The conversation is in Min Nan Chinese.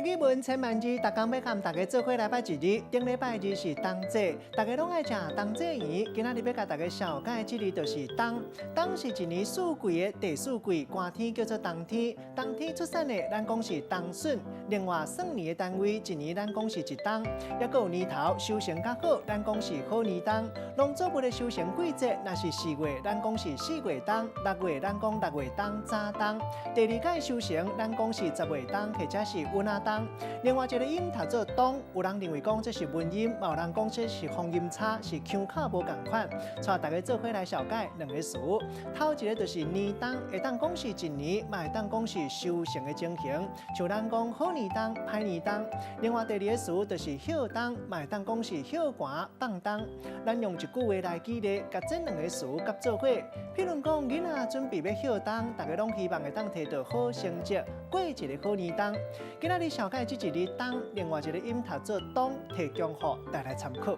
語文千萬字，逐工欲佮大家做伙來捌一字。頂禮拜的字是冬至，大家攏愛食冬至圓。今仔日欲共大家紹介這字就是冬。冬是一年四季的第四季，寒天叫做冬天。冬天出產的，咱講是冬筍。另外，算年的單位，一年咱講是一冬。抑閣有年頭收成較好，咱講是好年冬。農作物的收成季節，若是四月，咱講是四月冬；六月，咱講六月冬、早冬。第二屆收成，咱講是十月冬，或者是穩仔冬。另外一個音讀做當，有人認為講這是文音，嘛有人講這是方音差，是腔口無仝款。帶大家做伙來紹介兩個詞，頭一個就是年冬，會當講是一年，嘛會當講是收成的情形，像咱講好年冬、歹年冬。另外第二個詞就是歇冬，嘛會當講是歇寒、放冬。咱用一句話來舉例，共這兩個詞夾做伙。譬如講，囡仔準備欲歇冬，大家攏希望會當提著好成績，過一个好年冬。今仔日紹介這一字冬，另外一個音讀做當，提供予大家參考。